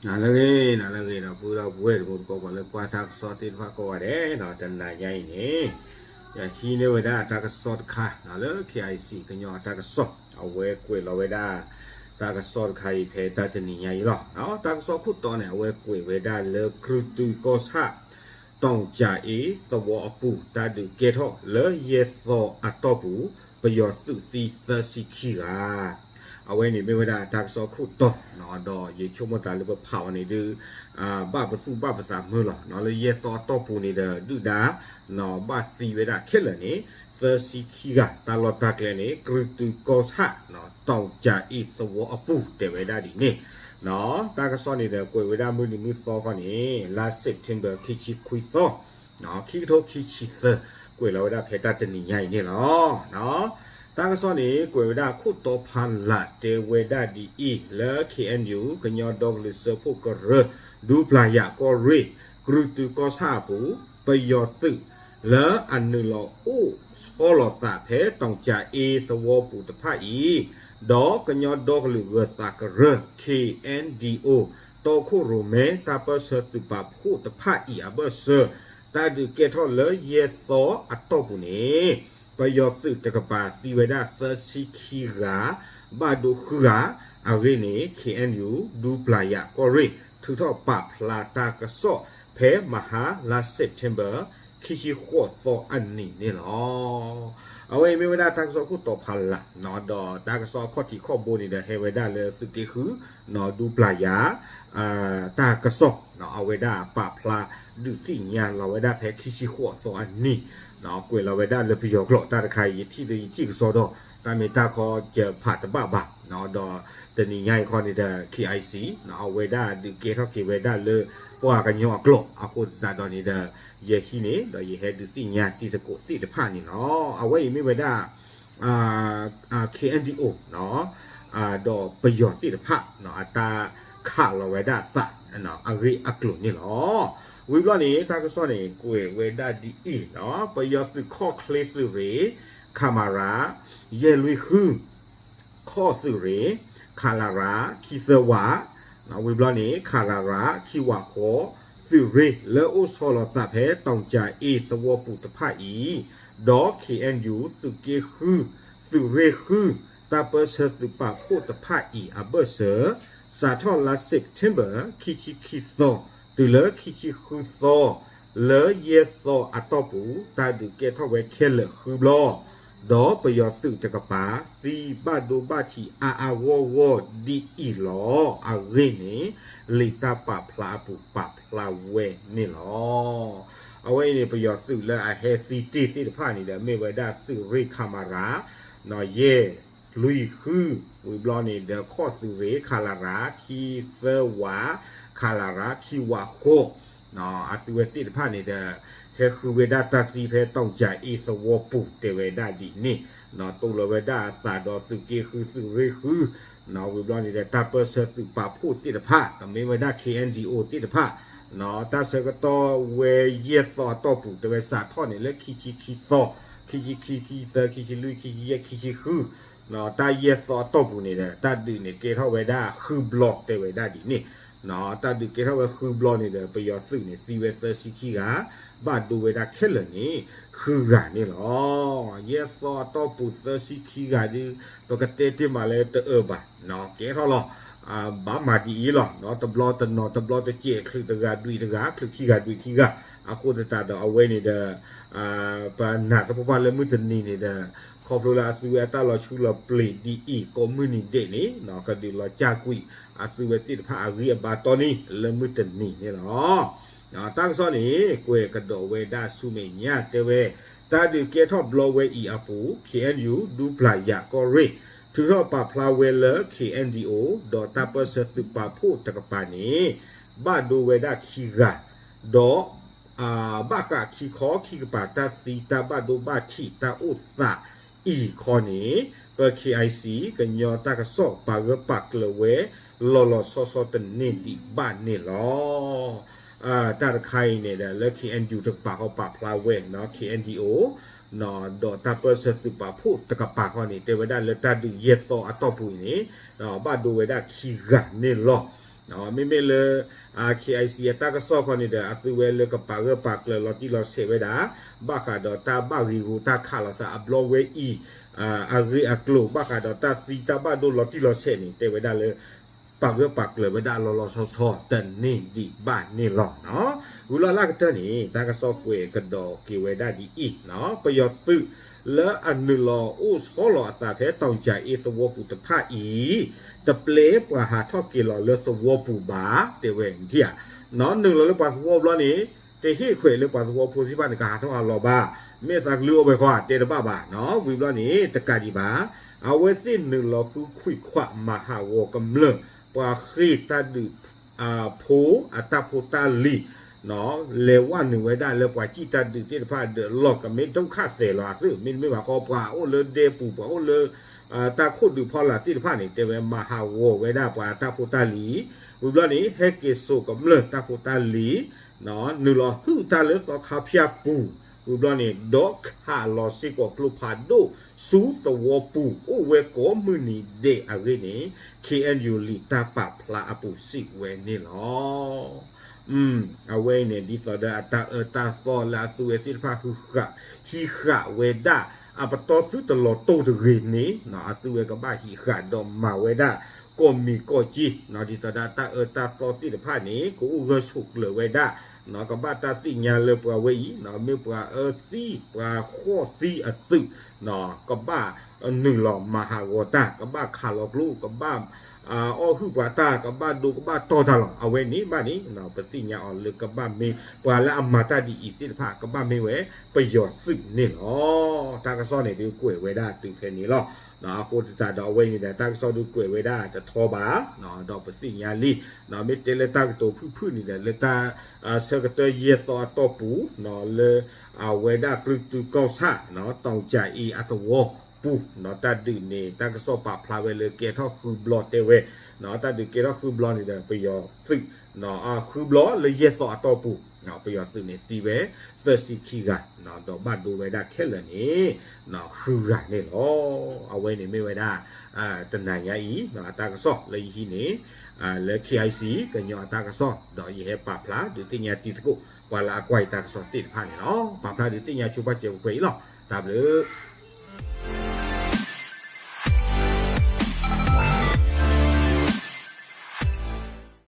နၤလၢအဂ့ၤ နၤလၢအဂ့ၤ ဒီပုၢ်ဒီဝဲၢ်တံၤသကိး ပှၤလၢကွၢ်တၢ်ကစီၣ်သ့ၣ်တဖၣ်ကိးဂၤဒဲး တနၤညါအံၤန့ၣ် ယဟံးန့ၢ်ဝဲဒၣ်တၢ်ကစီၣ်တခါ လၢ KIC ကညီအတၢ်ကစီၣ် အဝဲကွဲးလီၤဝဲဒၣ် တၢ်ကစီၣ်တခါအံၤဖဲတၢ်တနံၤညါအံၤလီၤ. တၢ်ကစီၣ်ခိၣ်တီန့ၣ် အဝဲကွဲးဝဲဒၣ်လၢ ကြုၢ်တုကီၢ်ဆၣ် တီၣ်ကၠၤအ့သဝီအပူၤ တၢ်ဒုးကဲထီၣ်လၢယဲၢ်သီအတီၢ်ပူၤ ပယီၤသုးသံသၢဆံခံဂၤ အဝဲန့ၣ်မ့ၢ်ဝဲဒၣ်တၢ်ကစီၣ်ခိၣ်တီ ဒီးယဆိကမိၣ်သးလၢပဖးအီၤန့ၣ်ဒုး ဘၣ်ပသူၣ်ဘၣ်ပသးမုာ်လီၤ. လၢယဲၢ်သီအတီၢ်ပူၤန့ၣ်ဒီး ဒုၣ်ဒါ ဘၣ်သံဝဲဒၣ်ခဲလၢာ်န့ၣ် သၢဆံခံဂၤ တၢ်လီၢ်တၢ်ကျဲန့ၣ် ကြုၢ်တုကီၢ်ဆၣ် တီၣ်ကၠၤအ့သဝီအပူၤ တဲဝဲဒၣ်ဒ်န့ၣ် တၢ်ကစီၣ်န့ၣ်ဒီး ကွဲးဝဲဒၣ်မုၢ်နံၤမုၢ်သီခီန့ၣ် လါ September ခံဆံခွံသီ ခံကထိခံဆံသၢ ကွဲးလီၤဝဲဒၣ်ဖဲတၢ်တနံၤညါအံၤန့ၣ်လီၤ. တၢ်ကစီၣ်န့ၣ် ကွဲးဝဲဒၣ်ခိၣ်တီဖးလၢ်တဲဝဲဒၣ်ဒ်အံၤ လၢ KNU ကညီဒီကလုာ်စၢဖှိၣ်ကရၢ ဒူပျၤယၤကီၢ်ရ့ၣ် ကြုၢ်တုကီၢ်ဆၣ်အပူၤ ပယီၤသုး လၢအနုာ်လီၤအိၣ်ဆီလီၤသးဖဲတီၣ်ကၠၤအ့သဝီပူၤတဖၣ်အံၤ ဒီးကညီဒီကလုာ်ဂၢၤသးကရၢ KNDO တီခိၣ်ရိၣ်မဲတၢ်ပၢၢ်ဆၢသုးပာ်ဖှိၣ်တဖၣ်အံၤအဘၢၣ်စၢၤ တၢ်ဒုးကဲထီၣ်လၢယဲၢ်သီအတီၢ်ပူၤန့ၣ် ပယီၤသုးတကပၤသံဝဲဒၣ်သၢဆံခံဂၤ ဘၣ်ဒိဃုဂၤ အဂ့ၢ်န့ၣ် KNU ဒူပျၤယၤကီၢ်ရ့ၣ် ထုးထီၣ်ပာ်ဖျါတၢ်ကစီၣ် ဖဲမဟါလါ September ခံဆံဃိးသီအနံၤန့ၣ်လီၤ. အဝဲအံၤမ့ၢ်ဝဲဒၣ်တၢ်ကစီၣ်ခိၣ်တီဖးလၢ် ဒီးတၢ်ကစီၣ်အခီၣ်ထံးခီၣ်ဘိန့ၣ်ဒီး ဟဲဝဲဒၣ်လၢသုးက့ဃု ဒူပျၤယၤ တၢ်ကစီၣ် အဝဲဒၣ်ပာ်ဖျါဒုးသ့ၣ်ညါလီၤဝဲဒၣ်ဖဲခံဆံဃိးသီအနံၤ ကွဲးလီၤဝဲဒၣ်လၢပယီၤကျိာ် တၢ်တခါအံၤ ယထံၣ်ဒီးယထံၣ်ကစီဒီး တၢ်မ့ၢ်တၢ်ခီယဖးတဘၣ်ဘၣ် ဒီးတနံၤညါအံၤခီန့ၣ်ဒီး KIC အဝဲဒၣ်ဒုးကဲထီၣ်က့ၤဝဲဒၣ်လၢ ပှၤကညီအကျိာ် အဃိသတးဒီးန့ၣ်ဒီး ယဟံးန့ၣ် ဒီးယဟဲဒုးသ့ၣ်ညါတံၤသကိးသ့ၣ်တဖၣ်န့ၣ်လီၤ. အဝဲအံၤမ့ၢ်ဝဲဒၣ် KNDO ဒီးပယီၤသ့ၣ်တဖၣ် အတၢ်ခးလီၤဝဲဒၣ်အသး အဂ့ၢ်အကျိၤန့ၣ်လီၤ. ဝံၤဘျီန့ၣ် တၢ်ကစီၣ်န့ၣ် ကွဲးဝဲဒၣ်ဒ်အံၤလီၤ. ပယီၤသုးခီၣ်ချ့သုးရ့ၣ် ခမရ ယဲၢ်လွံၢ်ဃု ခီၣ်သုးရ့ၣ် ခလရ ခံသၢဝး ဝံၤဘျီန့ၣ် ခလရ ခံဝးဃိး သုးရ့ၣ်လၢအိၣ်ဆီလီၤသးဖဲတီၣ်ကၠၤအ့သဝီပူၤတဖၣ်အံၤ ဒီး KNU သုးက့ဃု သုးရ့ၣ်ဃု တၢ်ပၢၢ်ဆၢသုးပာ်ဖှိၣ်တဖၣ်အံၤအဘၢၣ်စၢၤ စးထီၣ်လါ September ခံဆံခံသီ တုၤလၢခံဆံဃုသီ လၢယဲၢ်သီအတီၢ်ပူၤ တၢ်ဒုးကဲထီၣ်ဝဲခဲလၢာ်ဃုဘျီ ဒီးပယီၤသုးတကပၤ သံဘၣ်ဒိဘၣ်ထံးအါအါဂီၢ်ဂီၢ်ဒ်အံၤလီၤ. အဂ့ၢ်န့ၣ် လံာ်တၢ်ပာ်ဖျါအပူၤပာ်ဖျါဝဲန့ၣ်လီၤ. အဝဲအံၤန့ၣ် ပယီၤသုးလၢအဟဲသံတ့ၢ်သ့ၣ်တဖၣ်န့ၣ်ဒီး မ့ၢ်ဝဲဒၣ်သုးရ့ၣ် ခမရ ယဲၢ်လွံၢ်ဃု ဝံၤဘျီန့ၣ်ဒီး ခီၣ်သုးရ့ၣ် ခလရ ခံသၢဝး ခလရ ခံဝးဃိး အသုဝဲသ့ၣ်တဖၣ်န့ၣ်ဒီး ဟဲဃုဝဲဒၣ်တၢ်သံဖဲတီၣ်ကၠၤအ့သဝီပူၤ တဲဝဲဒၣ်ဒ်န့ၣ် တိၢ်လီၤဝဲဒၣ်အသးဒီးသုးက့ဃု သုးရ့ၣ်ဃု ဝံၤဘျီန့ၣ်ဒီး တၢ်ပၢၢ်ဆၢသုးပာ်ဖှိၣ်သ့ၣ်တဖၣ် မ့ၢ်ဝဲဒၣ် KNDO သ့ၣ်တဖၣ် တၢ်ဆၢကတီၢ်ဝဲယဲၢ်သီအတီၢ်ပူၤ တဲဝဲစးထီၣ်န့ၣ်လၢခံဆံခံသီ ခံဆံခံ ခံဆံသၢ ခံဆံလွံၢ် ခံဆံယဲၢ် ခံဆံဃု တၢ်ယဲၢ်သီအတီၢ်ပူၤန့ၣ်ဒီး တၢ်ဒုးန့ၣ်ကဲထီၣ်ဝဲဒၣ်ဃုဘျီ တဲဝဲဒၣ်ဒ်န့ၣ် တၢ်ဒုးကဲထီၣ်ဝဲဃုဘျီန့ၣ်ဒီး ပယီၤသုးန့ၣ် သံဝဲသၢဆံခံဂၤ ဘၣ်ဒိဝဲဒၣ်ခဲလၢာ်န့ၣ် ဃုဂၤန့ၣ်လီၤ. ယဲၢ်သီအတီၢ်ပူၤသၢဆံခံဂၤဒုး ပကတဲတ့ၢ်မးလၢတအၢဘၣ် ကဲထီၣ်လီၤ ဘၣ်မၤဒ်အံၤလီၤ တဘျီတနီၤ တဘျီတစဲး ချုးတဂၤဒွံးတဂၤ ချုးခံဂၤဒွံးခံဂၤ အဃိသတးဒီးအဝဲန့ၣ်ဒီး ပနာ်သပှၢ်ပှၢ်လၢမုၢ်တနံၤန့ၣ်ဒီး ခီဖျိလၢအသုဝဲအတၢ်လီၤဆူလီၤပျံၤဒ်အံၤ ကိးမုၢ်နံၤဒဲးန့ၣ် ကဒုးလီၤစၢ်ကွံာ် အသုဝဲသ့ၣ်တဖၣ်အဂံၢ်အဘါတီၢ်န့ၣ် လၢမုၢ်တနံၤန့ၣ်လီၤ. တၢ်ကစီၣ်န့ၣ် ကွဲးကဒီးဝဲဒၣ်ဆူမဲာ်ညါတဲဝဲ တၢ်ဒုးကဲထီၣ်ဘျီဝဲအံၤအပူၤ KNU ဒူပျၤယၤကီၢ်ရ့ၣ် ထုးထီၣ်ပာ်ဖျါဝဲလၢ KNDO ဒီးတၢ်ပၢၢ်ဆၢသုးပာ်ဖှိၣ်တကပၤန့ၣ် ဘၣ်ဒိဝဲဒၣ်ခံဂၤ ဒီး ဘၣ်ဃးခံခီခံကပၤတၢ်သံတၢ်ဘၣ်ဒိဘၣ်ထံးတၢ်အိၣ်သးအံၤခီန့ၣ် ပ KIC ကညီတၢ်ကစီၣ်ပာ်ဂၢၢ်ပာ်ကျၢၤဝဲ လီၤလီၤဆီဆီတန့ၢ်ဒံးဘၣ်န့ၣ်လီၤ. တၢ်တခါအံၤန့ၣ်ဒီး လၢ KNU တကပၤဃီပာ်ဖျါဝဲ KNDO ဒီးတၢ်ပၢၢ်ဆၢသုးပာ်ဖှိၣ်တကပၤဃီန့ၣ် တဲဝဲဒၣ်လၢတၢ်ဒုးယဲၢ်သီအတီၢ်ပူၤအံၤန့ၣ် ဘၣ်ဒိဝဲဒၣ်ခံဂၤန့ၣ်လီၤ. မ့မ့ၢ်လၢ KIC အတၢ်ကစီၣ်ခီန့ၣ်ဒီး အသုဝဲလၢကပာ်ဂၢၢ်ပာ်ကျၢၤလီၤတံၢ်လီၤဆဲးဝဲဒၣ် ဘၣ်ဃးဒီးတၢ်ဘၣ်ဂ့ၤဂီၤတၢ်ခးလိာ်သးအဘျီဝဲအံၤ အဂ့ၢ်အကျိၤ ဘၣ်ဃးဒီးတၢ်သံတၢ်ဘၣ်ဒိလီၤတံၢ်လီၤဆဲးန့ၣ် တဲဝဲဒၣ်လၢ ပာ်ဂၢၢ်ပာ်ကျၢၤဝဲဒၣ်လီၤလီၤဆီဆီတန့ၢ်ဒံးဘၣ်န့ၣ်လီၤ. ဝံၤလီၤလၢကတၢၢ်န့ၣ် တၢ်ကစီၣ်ကွဲးကဒီးက့ၤဝဲဒၣ်ဒ်အံၤ, ပယီၤသုးလၢအနုာ်လီၤအိၣ်ဆီလီၤအသးဖဲ တီၣ်ကၠၣ်အ့သဝီပူၤတဖၣ်အံၤ တပျဲပှၤဟးထီၣ်က့ၤလီၤလၢသဝီပူၤဘၣ် တဲဝဲဒ်အံၤ, နုာ်လီၤလၢပှၤသဝီဘျီန့ၣ် တဟ့ၣ်ခွဲးလၢပှၤသဝီဖိသ့ၣ်တဖၣ်န့ၣ် ကဟးထီၣ်ဟးလီၤဘၣ်, မ့ၢ်သးကလုၢ်အိၣ်ဝဲဃီ တဲတဘၣ်ဘၣ်, ဝံၤဘျီန့ၣ် တကးဒံးဘၣ် အဝဲသ့ၣ်နုာ်လီၤဃုခွံခွးမၤဟးဂီၤကမျၢၢ် ပှၤဃ့ၢ်တၢ်ဒုး ဖိအတၢ်ဖိတၢ်လံၤ လဲၤဝဲနုာ်ဝဲဒၣ်လၢပှၤစံၣ်တၢ်ဒုးသ့ၣ်တဖၣ်ဒီး လီၤကမ့ၢ်ဒိၣ်ခၣ်သဲးလီၤအသုး မ့တမ့ၢ်ဘၣ်ဃီ ပှၤအိၣ်လၢဒဲပူၤ ပှၤအိၣ်လၢ တၢ်ခိၣ်ဒုးဖီလာ်သ့ၣ်တဖၣ်န့ၣ် တဲဝဲမၤဟးဂီၤဝဲဒၣ်ပှၤတၢ်ဖိတၢ်လံၤ, ဝံၤဘျီန့ၣ် ဟဲက့ၤစိာ်ကမျၢၢ်တၢ်ဖိတၢ်လံၤ နုာ်လီၤဟုၣ်တၢ်လၢသီခါဖၠၣ်ပူၤ, ဝံၤဘျီန့ၣ် ဒီးခးလီၤစ့ၢ်ကီးကျိဖးဒိၣ် ဆူသဝီပူၤ အိၣ်ဝဲကိးမုၢ်နံၤဒဲးအဂ့ၢ်န့ၣ် KNU လံာ်တၢ်ပာ်ဖျါအပူၤစံးဝဲန့ၣ်လီၤ. အဝဲအံၤန့ၣ် ဒ်သိးဒီးအတၢ်အၢတၢ်သီလၢအသုဝဲသ့ၣ်တဖၣ် ဟံးဃာ်ဝဲဒၣ် အပတီၢ်သုတလီၤတိၢ်တဂ့ၤန့ၣ် အသုဝဲကဘၣ်ဟံးဃာ်ဒီးမၤဝဲဒၣ် ကိးမံၤကိးက့ ဒ်သိးဒီးတၢ်အၢတၢ်သီသ့ၣ်တဖၣ်န့ၣ် ကအိၣ်ဂၢၢ်ဆိးကျၢၤဝဲဒၣ် ကဘၣ်တၢ်သ့ၣ်ညါလၢပှၤဝဲအံၤ မ့ၢ်ပှၤအၢသံ ပှၤဃီၣ်သံအသုး ကဘၣ်နုာ်လီၤမၤဟးဂီၤတၢ် ကဘၣ်ခးလီၤကျိ ကဘၣ်အီၣ်ဟုၣ်ပှၤတၢ် ကဘၣ်ဒိကဘၣ်တီၢ်တၢ်လီၤ. အဝဲန့ၣ်ဘၣ်န့ၣ် ပသ့ၣ်ညါအီၤလၢကဘၣ်မ့ၢ်ပှၤလၢအမၤတၢ်ဒ်အံၤသ့ၣ်တဖၣ် ကဘၣ်မ့ၢ်ဝဲပယီၤသုးန့ၣ်လီၤ. တၢ်ကစီၣ်န့ၣ်ဒုးကွဲးဝဲဒၣ်တုၤဖဲန့ၣ်လီၤ. အဃိသတးဒီးအဝဲအံၤန့ၣ်ဒီး တၢ်ကစီၣ်ဒုးကွဲးဝဲဒၣ်တထီဘၣ် ဒီးပသ့ၣ်ညါလံ မ့ၢ်တဲလၢတၢ်ကတိၤဖုၣ်ဖုၣ်န့ၣ်ဒီး လၢတၢ်ဆၢကတီၢ်ယဲၢ်သီအတီၢ်ပူၤ လၢအဝဲဒၣ်ကြုၢ်တုကီၢ်ဆၣ် တီၣ်ကၠၣ်အ့အသဝီပူၤ တၢ်ဒုးန့ၣ် တၢ်ကစီၣ်ပာ်ဖျါဝဲလၢကဲထီၣ်ဃုဘျီတဲဝဲ တၢ်ဒုးကဲထီၣ်ဃုဘျီန့ၣ်ဒီး ပယီၤသုး ဃုဘျီလၢယဲၢ်သီအတီၢ်ပူၤ ပယီၤသုးန့ၣ်သံဝဲ သၢဆံခံဂၤ ဒီးဘၣ်ဒိဝဲဒၣ်ခဲလၢာ်န့ၣ် ဃုဂၤန့ၣ်လီၤ. အဝဲန့ၣ်မ့ၢ်ဝဲဒၣ် တနၤညါအံၤ အတၢ်ကစီၣ်လၢယဟံးန့ၣ် လၢ KIC ကညီအတၢ်ကစီၣ် ဒီးယဟဲပာ်ဖျါဒုးသ့ၣ်ညါတံၤသကိး ပှၤလၢအကွၢ်ယတၢ်ကစီၣ်သ့ၣ်တဖၣ်န့ၣ်လီၤ. ပာ်ဖျါဒုးသ့ၣ်ညါဆိပာ်စၢၤပှဲၤအံၤလီၤ. တၢ်ဘျုး